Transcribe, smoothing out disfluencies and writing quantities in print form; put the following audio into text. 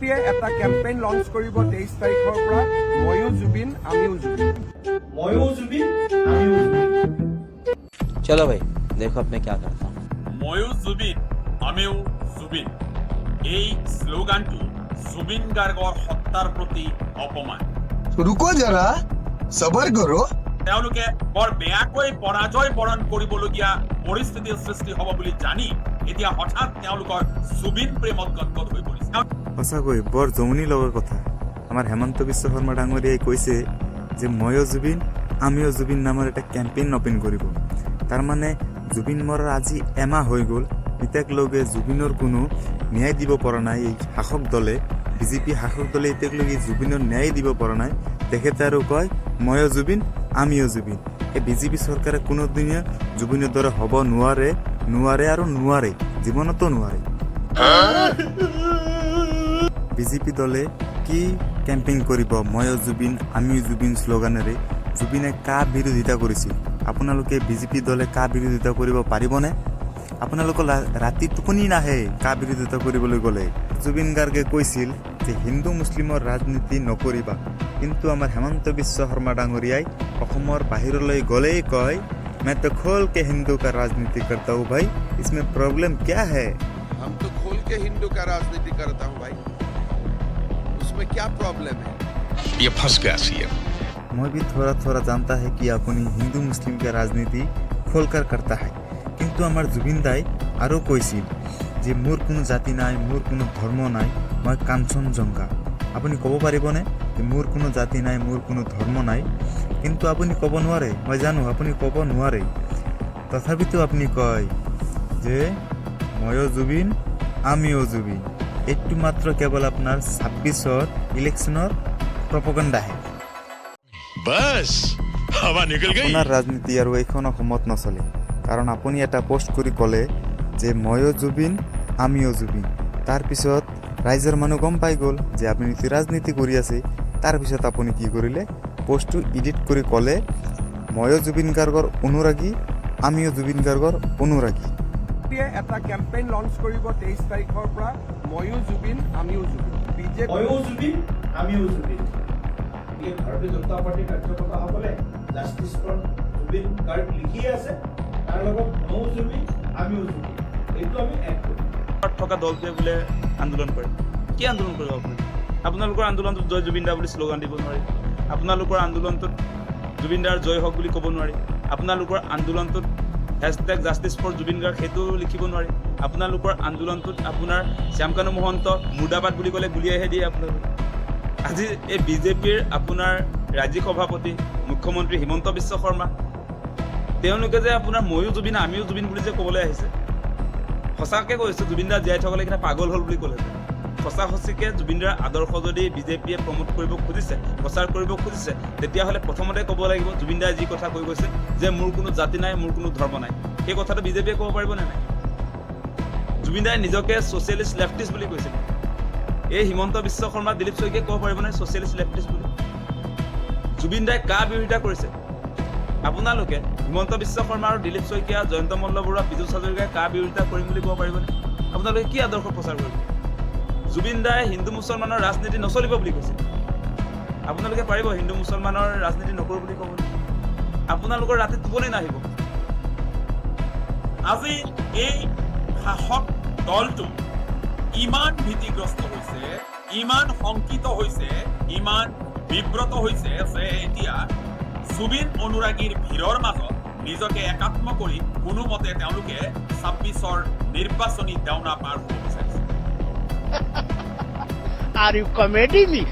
বিজেপিয়ে এটা campaign launch কৰিব 23 তাৰিখৰ পৰা, ময়ো জুবিন, আমিও জুবিন। ময়ো জুবিন, আমিও জুবিন। चलो भाई, देखो अब मैं क्या करता हूँ। ময়ো জুবিন, আমিও জুবিন, এই শ্লোগানটো জুবিন গাৰ্গৰ সত্তাৰ প্ৰতি অপমান। रुको जरा, सबर करो। তেওঁলোকে বৰ বেয়াকৈ পৰাজয় বৰণ কৰিবলগীয়া পৰিস্থিতিৰ সৃষ্টি হ'ব বুলি জানি এতিয়া হঠাৎ তেওঁলোকৰ জুবিন প্ৰেমত গদগদ হৈ পৰিছে। সঁচাকৈ বৰ জমনি লগা কথা। আমাৰ হেমন্ত বিশ্ব শৰ্মা ডাঙৰীয়াই কৈছে যে ময়ো জুবিন, আমিও জুবিন নামৰ এটা কেম্পেইন অপেন কৰিব। তাৰমানে জুবিন মৰাৰ আজি এমাহ হৈ গ'ল, এতিয়ালৈকে জুবিনৰ কোনো ন্যায় দিব পৰা নাই এই শাসক দলে। বিজেপি শাসক দলে এতিয়ালৈকে জুবিনৰ ন্যায় দিব পৰা নাই। তেখেতে আৰু কয়, ময়ো জুবিন, আমিও জুবিন। এই বিজেপি চৰকাৰে কোনোদিনে জুবিনৰ দৰে হ'ব নোৱাৰে, নোৱাৰে আৰু নোৱাৰে, জীৱনতো নোৱাৰে। বিজেপি দলে কি কেম্পেইন কৰিব ময়ো জুবিন, আমিও জুবিন শ্লোগানেৰে? জুবিনে কা বিৰোধিতা কৰিছিল। আপোনালোকে বিজেপি দলে কা বিৰোধিতা কৰিব পাৰিবনে? আপোনালোকৰ ৰাতি টোপনি নাহে কা বিৰোধিতা কৰিবলৈ গ'লে। জুবিন গাৰ্গে কৈছিল যে হিন্দু মুছলিমৰ ৰাজনীতি নকৰিবা। কিন্তু আমাৰ হেমন্ত বিশ্ব শৰ্মা ডাঙৰীয়াই অসমৰ বাহিৰলৈ গ'লেই কয়, मैं तो खोल के हिंदू का राजनीति करता हूँ भाई, इसमें प्रॉब्लम क्या है? हम तो खोल के हिंदू का राजनीति करता हूँ भाई, उसमें क्या प्रॉब्लम है? ये फंस गया सीएम। मैं भी थोड़ा थोड़ा जानता है कि আপুনি হিন্দু মুছলিম का ৰাজনীতি खोलकर करता है। কিন্তু আমাৰ জুবিন দাই আৰু কৈছিল যে মোৰ কোনো জাতি নাই, মোৰ কোনো ধৰ্ম নাই, মই কাঞ্চনজংঘা। আপুনি ক'ব পাৰিবনে যে মোৰ কোনো জাতি নাই, মোৰ কোনো ধৰ্ম নাই? কিন্তু আপুনি ক'ব নোৱাৰে, মই জানো আপুনি ক'ব নোৱাৰে। তথাপিতো আপুনি কয় যে ময়ো জুবিন, আমিও জুবিন। এইটো মাত্ৰ কেৱল আপোনাৰ 26ৰ ইলেকশ্যনৰ প্ৰপগণ্ডাহে। बस हवा निकल गई। আপোনাৰ ৰাজনীতি আৰু এইখন অসমত নচলে। কাৰণ আপুনি এটা পোষ্ট কৰি ক'লে যে ময়ো জুবিন, আমিও জুবিন। তাৰপিছত ৰাইজৰ মানুহ গম পাই গ'ল যে আপুনি ৰাজনীতি কৰি আছে। তাৰপিছত আপুনি কি কৰিলে? পোষ্টটো এডিট কৰি ক'লে, ময়ো জুবিন গাৰ্গৰ অনুৰাগী, আমিও জুবিন গাৰ্গৰ অনুৰাগী। বিজেপিয়ে এটা কেম্পেইন লঞ্চ কৰিব 23 তাৰিখৰ পৰা, ময়ো জুবিন, আমিও জুবিন। বিজেপি ময়ো জুবিন, আমিও জুবিন। গতিকে ভাৰতীয় জনতা পাৰ্টীৰ কাৰ্যকৰ্তাসকলে জাষ্টিছ ফৰ জুবিন গাৰ্গ লিখি আছে, তাৰ লগত ময়ো জুবিন, আমিও জুবিন, এইটো আমি এড কৰিম। থকা দলটোৱে বোলে আন্দোলন কৰে। কি আন্দোলন কৰিব আপুনি? আপোনালোকৰ আন্দোলনটোত জয় জুবিন দা বুলি শ্লোগান দিব নোৱাৰি। আপোনালোকৰ আন্দোলনটোত জুবিন দাৰ জয় হওক বুলি ক'ব নোৱাৰি। আপোনালোকৰ আন্দোলনটোত #JusticeForZubeenGarg সেইটো লিখিব নোৱাৰি। আপোনালোকৰ আন্দোলনটোত আপোনাৰ শ্যামকানু মহন্ত মুৰ্দাবাদ বুলি ক'লে গুলিয়াইহে দিয়ে আপোনালোকে। আজি এই বিজেপিৰ আপোনাৰ ৰাজ্যিক সভাপতি, মুখ্যমন্ত্ৰী হিমন্ত বিশ্ব শৰ্মা, তেওঁলোকে যে আপোনাৰ ময়ো জুবিন, আমিও জুবিন বুলি যে ক'বলৈ আহিছে, সঁচাকে কৈছোঁ, জুবিন দা জীয়াই থকালে কিনা পাগল হ'ল বুলি ক'লে। সঁচা সঁচিকে জুবিন দাৰ আদৰ্শ যদি বিজেপিয়ে প্ৰমোট কৰিব খুজিছে, প্ৰচাৰ কৰিব খুজিছে, তেতিয়াহ'লে প্ৰথমতে ক'ব লাগিব জুবিন দাই যি কথা কৈ গৈছে যে মোৰ কোনো জাতি নাই, মোৰ কোনো ধৰ্ম নাই, সেই কথাটো বিজেপিয়ে ক'ব পাৰিবনে নাই? জুবিন দাই নিজকে ছ'চিয়েলিষ্ট লেফটিষ্ট বুলি কৈছিল। এই হিমন্ত বিশ্ব শৰ্মা, দিলীপ শইকীয়াই ক'ব পাৰিবনে ছ'চিয়েলিষ্ট লেফটিষ্ট বুলি? জুবিন দাই কা বিৰোধিতা কৰিছে। আপোনালোকে হিমন্ত বিশ্ব শৰ্মা আৰু দিলীপ শইকীয়া, জয়ন্ত মল্ল বৰুৱা, পীযুষ হাজৰিকাই কা বিৰোধিতা কৰিম বুলি ক'ব পাৰিবনে? আপোনালোকে কি আদৰ্শ প্ৰচাৰ কৰিব? জুবিন দাই হিন্দু মুছলমানৰ ৰাজনীতি নচলিব বুলি কৈছে। আপোনালোকে পাৰিব হিন্দু মুছলমানৰ ৰাজনীতি নকৰোঁ বুলি ক'বলৈ? আপোনালোকৰ ৰাতি টোপনি নাহিব। আজি এই শাসক দলটো ইমান ভীতিগ্ৰস্ত হৈছে, ইমান শংকিত হৈছে, ইমান বিব্ৰত হৈছে যে এতিয়া জুবিন অনুৰাগীৰ ভিৰৰ মাজত নিজকে একাত্ম কৰি কোনোমতে তেওঁলোকে 26ৰ নিৰ্বাচনী দেওনা পাৰ হ'ব বিচাৰিছে। Are you comedy me?